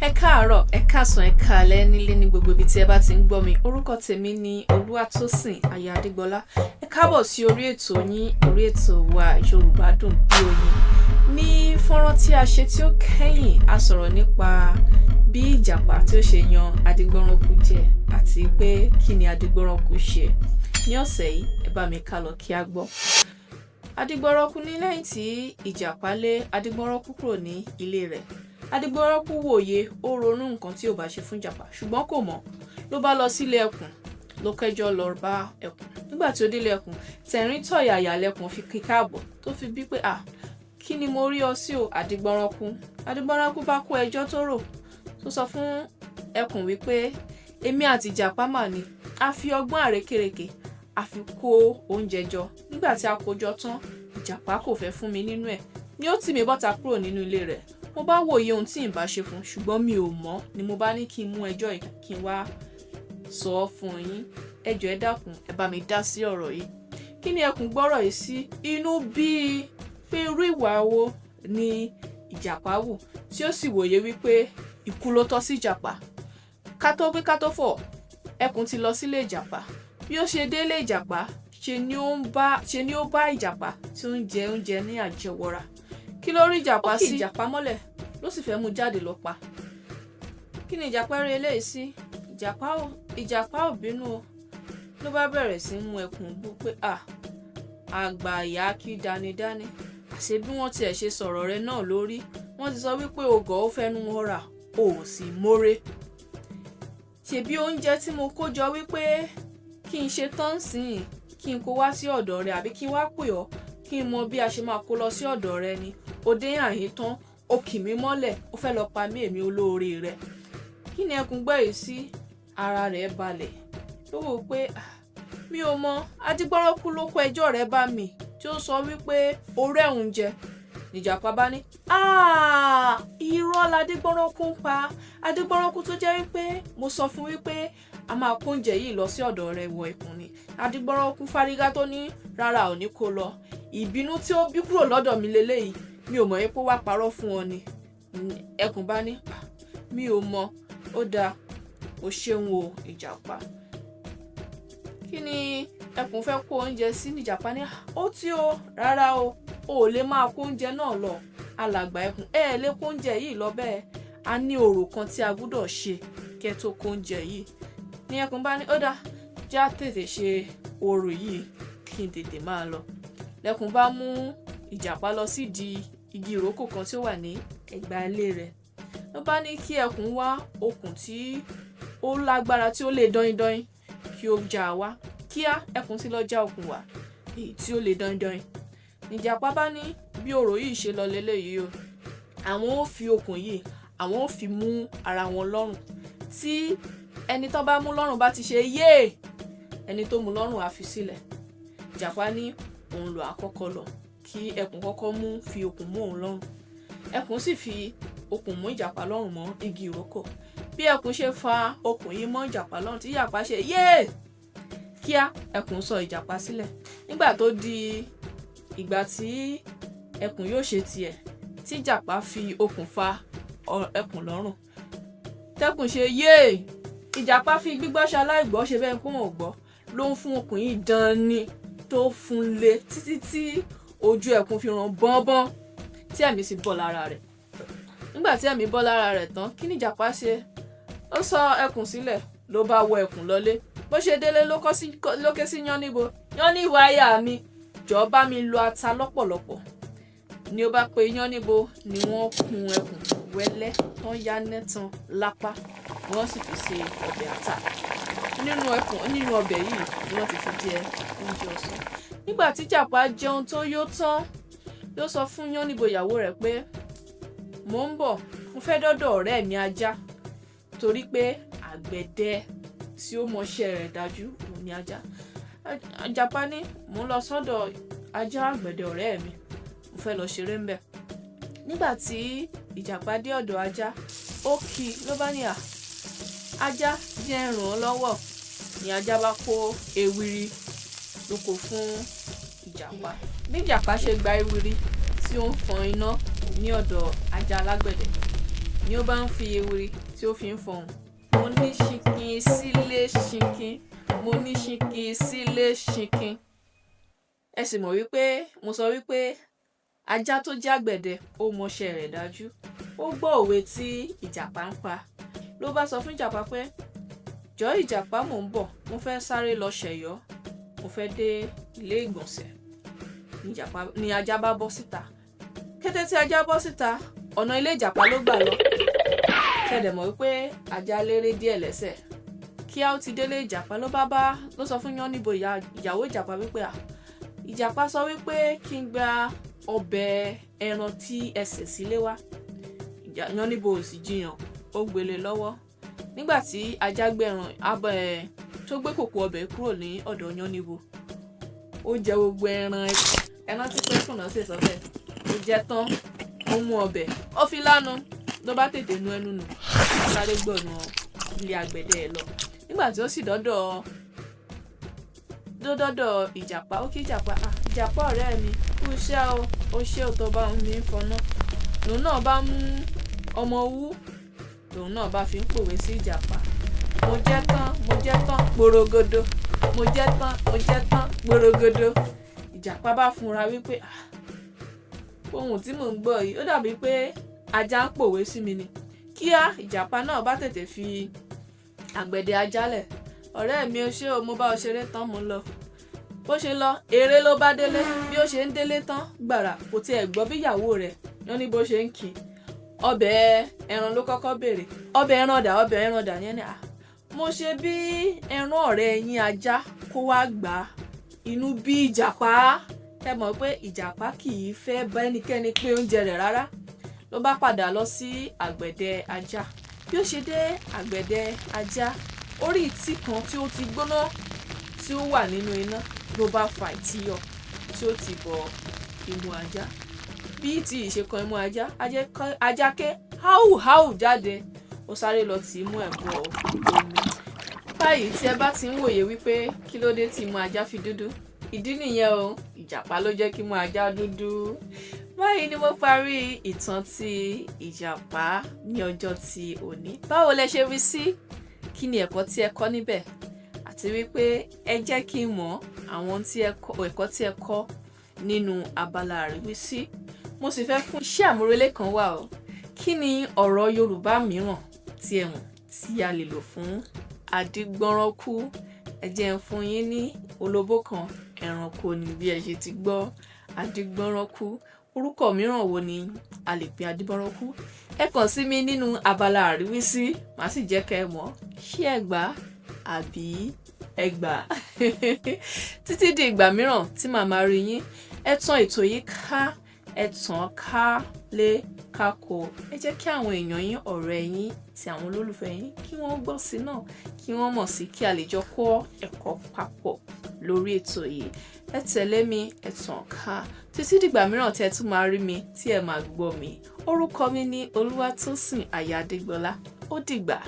Ẹ káàárọ̀, ẹ káàsán, ẹ káalẹ́ nílé ní gbogbo ibi tí ẹ bá ti ń gbọ́ mi. Orúkọ tèmi ni Olúwatósìn Aya Adégbọlá. Ẹ káàbọ̀ sí orí ètò yín, orí ètò wa Yorùbá Dùn Bí Oyin. Ní fọ́nrán tí a ṣe tí ó kẹ́yìn, a sọ̀rọ̀ nípa bí ìjàpá tí ó ṣe yan Adégbọ́nránkú jẹ àti pé kí ni Adégbọ́nránkú ṣe. Ní ọ̀sẹ̀ yìí, ẹ bá mi ká lọ kí a gbọ́. Adégbọ́nránkú ní lẹ́yìn tí ìjàpá lé Adégbọ́nránkú kúrò ní ilé rẹ̀. Adégbọ́nránkú wòye, ó ronú nǹkan tí ò bá ṣe fún ìjàpá, ṣùgbọ́n kò mọ̀. Ló bá lọ sílé ẹkùn, ló kẹ́jọ́ lọ bá ẹkùn. Nígbà tí ó délé ẹkùn, tẹ̀rín tọ̀yàyà lẹkùn fi kí káàbọ̀, tó fi bí pé à kí ni mo rí ọ sí o, Adégbọ́nránkú. Adégbọ́nránkú bá kó ẹjọ́ tó rò, tó sọ fún ẹkùn wípé èmi àti ìjàpá mà ní a fi ọgbọ́n àrékérekè a fi kó oúnjẹ jọ. Nígbà tí a kó jọ tán, ìjàpá kò fẹ́ fún mi nínú ẹ̀ ni ó tì mí bọ́ta kúrò nínú ilé rẹ̀. Mo bá wòye ohun tí ǹ bá ṣe fún, ṣùgbọ́n mi ò mọ̀, ni mo bá ní kí n mú ẹjọ́ yìí kí n wá sọ ọ́ fún yín. Ẹ jọ̀ọ́, ẹ dákun, ẹ bá mi dá sí ọ̀rọ̀ yìí. Kí ni ẹkùn gbọ́rọ̀ yìí sí? Inú bíi pé irú ìwà wo ni ìjàpá wù, tí ó sì wòye wípé ikú ló tọ́ sí ìjàpá. Ká tó wí ká tó fọ̀, ẹkùn ti lọ sílé ìjàpá. Bí ó ṣe délé ìjàpá, ṣe ni ó bá ìjàpá tí ó ń jẹ oúnjẹ ní àjẹwọra. Kí ló rí ìjàpá sí? Ó kì ìjàpá mọ́lẹ̀, ló sì fẹ́ mú jáde lọ pa. Kí ni ìjàpá rí eléyìí sí? Ìjàpá ò bínú o, ló bá bẹ̀rẹ̀ sí í mú ẹkùn bú pé à àgbà ìyá kí danidani, àṣé bí wọ́n tiẹ̀ ṣe sọ̀rọ̀ rẹ náà lórí. Wọ́n ti sọ wípé o gọ̀, ó fẹ́nu ọ̀rà, o ò sì mórè. Ṣebí oúnjẹ tí mo kó jọ wípé kí n ṣe tán sìn, kí n kó wá sí ọ̀dọ̀ rẹ, àbí kí n wá pè ọ́ kí n mọ bí a ṣe máa kó lọ sí ọ̀dọ̀ rẹ, ni o dé àhín tán, o kì mí mọ́lẹ̀, o fẹ́ lọ pa mí, èmi olóore rẹ. Kí ni ẹkùn gbọ́ yìí sí? Ara rẹ̀ balẹ̀, ló wò pé mi ò mọ, Adégbọ́nránkú ló kó ẹjọ́ rẹ̀ bá mi tí ó sọ wípé o rẹ́ òun jẹ. Nìjàpá bá ní irọ́ lAdégbọ́nránkú ń pa. Adégbọ́nránkú tó jẹ́ wípé mo sọ fún wípé a máa kó oúnjẹ yìí lọ sí ọ̀dọ̀ rẹ̀ wọ ẹkùn ni. Adégbọ́nránkú fárígá, tó ní rárá, ò ní kó lọ. Ìbínú tí ó bí kúrò lọ́dọ̀ mi leléyìí, mi ò mọ̀ pé ó wá parọ́ fún ọ ni. Ẹkùn bá ní mi ò mọ̀, ó dáa, o ṣeun o, ìjàpá. Kí ni ẹkùn fẹ́ kó oúnjẹ sí? Níjàpá ní ó tí o, rárá o, ò lè máa kó oúnjẹ náà lọ. Alàgbà ẹkùn, ẹ lè kó oúnjẹ yìí lọ bẹ́ẹ̀, a ní orò kan tí a gbúdọ̀ ṣe kẹ́ tó kó oúnjẹ yìí. Ní ẹkùn bá ní ó dáa, já tètè ṣe orò yìí kí n tètè máa lọ. Lẹ́kùn bá mú ìjàpá lọ sídìí igi ìrókò kan tí ó wà ní ẹ̀gbà ilé rẹ̀, ló bá ní kí ẹkùn wá okùn tí ó lágbára, tí ó lè dọ́yìndọ́yìn, kí ó já a wá. Kíá, ẹkùn ti lọ já okùn wá èyí tí ó lè dọ́yìndọ́yìn. Ìjàpá bá ní bí orò yìí ṣe lọ leléyìí o, àwọn ó fi okùn yìí, àwọn ó fi mú ara wọn lọ́rùn. Tí ẹni tó bá mú lọ́rùn bá ti ṣe yéè, ẹni tó mú lọ́rùn á fi sílẹ̀. Ìjàpá ní òun lò àkọ́kọ́ lọ, kí ẹkùn kọ́kọ́ mú fi okùn mú òun lọ́rùn. Ẹkùn sì fi okùn mú ìjàpá lọ́rùn mọ́ igi ìrókò. Bí ẹkùn ṣe fa okùn yìí mọ́ ìjàpá lọ́rùn, tí ìjàpá ṣe yéè, kíá, ẹkùn sọ ìjàpá sílẹ̀. Nígbà tó di ìgbà tí ẹkùn yóò ṣe tiẹ̀, tí ìjàpá fi okùn fa ẹkùn lọ́rùn, tẹkùn ṣe yéè, ìjàpá fi gbígbọ́ ṣe aláìgbọ́, ṣe bẹ́ẹ̀ kó wọn gbọ́, ló ń fún okùn yìí dán ni, tó fún lé títí tí ojú ẹkùn fi ràn bọ́nbọ́n, tí ẹ̀mí sì bọ́ lára rẹ̀. Nígbà tí ẹ̀mí bọ́ lára rẹ̀ tán, kí ni ìjàpá ṣe? Ó sọ ẹkùn sílẹ̀, ló bá wọ ẹkùn lọlé. Bó ṣe délé, ló ké sí Yánníbo. "Yánníbo, aya mi, jọ̀ọ́, bá mi lọ ata lọ́pọ̀lọpọ̀." Ni ó bá pe Yánníbo, ni wọ́n kun ẹkùn wẹ́lẹ́ tán, yá nẹ́tàn lápá, wọ́n sì fi ṣe ọbẹ̀ ata. Nínú ẹkùn, nínú ọbẹ̀ yìí ni wọ́n ti fi jẹ oúnjẹ ọ̀sán. Nígbà tí ìjàpá jẹun tó yó tán, ló sọ fún Yánníbo ìyàwó rẹ̀ pé mò ń bọ̀, mo fẹ́ dọ́dọ̀ ọ̀rẹ́ mi ajá, torí pé àgbẹ̀dẹ tí ó mọṣẹ́ rẹ̀ dájú òun ni ajá. Ìjàpá ní mò ń lọ sọ́dọ̀ ajá àgbẹ̀dẹ ọ̀rẹ́ mi, mo fẹ́ lọ ṣeré ńbẹ̀. Nígbà tí ìjàpá dé ọ̀dọ̀ ajá, ó kí i, ló bá ní à ajá, jẹ́ n ràn ọ́ lọ́wọ́. Ni ajá bá kó ewiri ló kó fún ìjàpá. Bí ìjàpá ṣe gba ewiri tí ó ń fọn iná ní ọ̀dọ̀ ajá alágbẹ̀dẹ. Ni ó bá ń fi ewúrẹ́ tí ó fi ń fọhùn. Mo ní ṣinkin sílé ṣinkin, mo ní ṣinkin sílé ṣinkin. Ẹ sì mọ̀ wípé mo sọ wípé ajá tó jẹ́ àgbẹ̀dẹ ó mọṣẹ́ rẹ̀ dájú. Ó gbọ́ òwe tí ìjàpá ń pa. Ló bá sọ fún ìjàpá pé, jọ̀ọ́ ìjàpá, mò ń bọ̀, mo fẹ́ sáré lọ ṣẹ̀yọ́, mo fẹ́ dé ilé ìgbọ̀nsẹ̀. Ìjàpá ni ajá bá bọ́ síta. Kété tí ajá bọ́ síta, ọ̀nà ilé ìjàpá ló gbà lọ. Ṣẹ̀dẹ̀ mọ̀ wípé ajá léré díẹ̀ lẹ́sẹ̀. Kíá ó ti délé ìjàpá, ló bá bá ló sọ fún Yánníbo ìyàwó ìjàpá wípé, à, ìjàpá sọ wípé kí n gba ọbẹ̀ ẹran tí ẹ sè sílé wá. Yánníbo ò sì jiyàn, ó gbélé lọ́wọ́. Nígbà tí ajá gbé ẹran abọ́ ẹ̀ tó gbé kòkò ọbẹ̀ kúrò ní ọ̀dọ̀ Yánníbo, ó jẹ gbogbo ẹran ẹran tí pé kùnà sì sọ́bẹ̀. Ó jẹ tán, ó mú ọbẹ̀, ó fi lánu, ló bá tètè nu ẹnu nù, ó sáré gbọ̀nà ilé àgbẹ̀dẹ ẹ̀ lọ. Nígbà tí ó sì dọ́dọ̀ ìjàpá, ó kí ìjàpá, à, ìjàpá ọ̀rẹ́ mi, kú iṣẹ́ o, ó ṣe ò tó bá mi ń fọná. Lòun náà bá mú ọmọ owú, lòun náà bá fi ń pòwe sí ìjàpá. Mo jẹ́ tán, mo jẹ́ tán, porogodo. Mo jẹ́ tán, mo jẹ́ tán, porogodo. Ìjàpá bá funra wípé, à, ohun tí mò ń gbọ́ yìí ó dàbí pé ajá ń pòwe sí mi ni. Kíá ìjàpá náà bá tètè fi àgbẹ̀dẹ ajá lẹ̀. Ọ̀rẹ́ mi, o ṣé o, mo bá ọ ṣeré tán, mo lọ. Bó ṣe lọ, eré ló bá délé. Bí ó ṣe ń délé tán, gbàrà kò tiẹ̀ gbọ́ bí ìyàwó rẹ̀ Yánníbo ṣe ń kí. Ọbẹ̀ ẹran ló kọ́kọ́ béèrè. Ọbẹ̀ ẹran dà, ọbẹ̀ ẹran dà. Yẹn ni, à, mo ṣe bí ẹran ọ̀rẹ́ yín ajá kó wá gbà á. Inú bí ìjàpá. Ẹ mọ̀ pé ìjàpá kì í fẹ́ bá ẹnikẹ́ni pín oúnjẹ rẹ̀ rárá. Ló bá padà lọ sí àgbẹ̀dẹ ajá. Bí ó ṣe dé àgbẹ̀dẹ ajá, orí ìtí kan tí ó ti gbóná tí ó wà nínú iná ló bá fa ìtí yọ tí ó ti bọ imú ajá. Bí ìtí yìí ṣe kan imú ajá, ajá ké háù háù jáde. Ó sáré lọ tì í mú ẹ̀ bọ omi. Báyìí tí ẹ bá ti ń wòye wípé kí ló dé tí imú ajá fi dúdú, ìdí nìyẹn o, ìjàpá ló jẹ́ kí imú ajá dúdú. Báyìí ni mo parí ìtàn ti ìjàpá ní ọjọ́ ti òní. Báwo lẹ ṣe rí sí? Kí ni ẹ̀kọ́ tí ẹ kọ́ níbẹ̀? Àti wípé ẹ jẹ́ kí n mọ̀ àwọn ẹ̀kọ́ tí ẹ kọ́ nínú abala àríwísí. Mo sì fẹ́ fún iṣẹ́ àmúrelé kan wà o. Kí ni ọ̀rọ̀ Yorùbá mìíràn tí ẹ mọ̀ tí a lè lò fún adígbọ́nrọ́kú? Ẹ jẹ́ n fún yín ní olóbó kan, ẹranko ni bí ẹ ṣe ti gbọ́ adígbọ́nrọ́kú. Orúkọ mìíràn wo ni a lè pe adígbọ́nrọ́kú? Ẹ kàn sí mi nínú abala àríwísí, màá sì jẹ́ kẹ́ ẹ mọ̀ ṣé ẹ gbà àbí ẹ gbà. Títí di ìgbà mìíràn tí màá máa rí yín, ẹ tan ètò yìí ká, ẹ tàn ká lé kákó. Ẹ jẹ́ kí àwọn èèyàn yín, ọ̀rẹ́ yín àti àwọn olólùfẹ́ yín kí wọ́n gbọ́ sí náà, kí wọ́n mọ̀ sí, kí a lè jọ kọ́ ẹ̀kọ́ papọ̀ lórí ètò yìí. Ẹ tẹ̀lé mi, ẹ tàn ká. Títí dìgbà mìíràn tí ẹ tún máa rí mi, tí ẹ máa gbọ́ mi. Orúkọ mi ni Olúwatósìn Aya Adégbọlá. Ó dìgbà.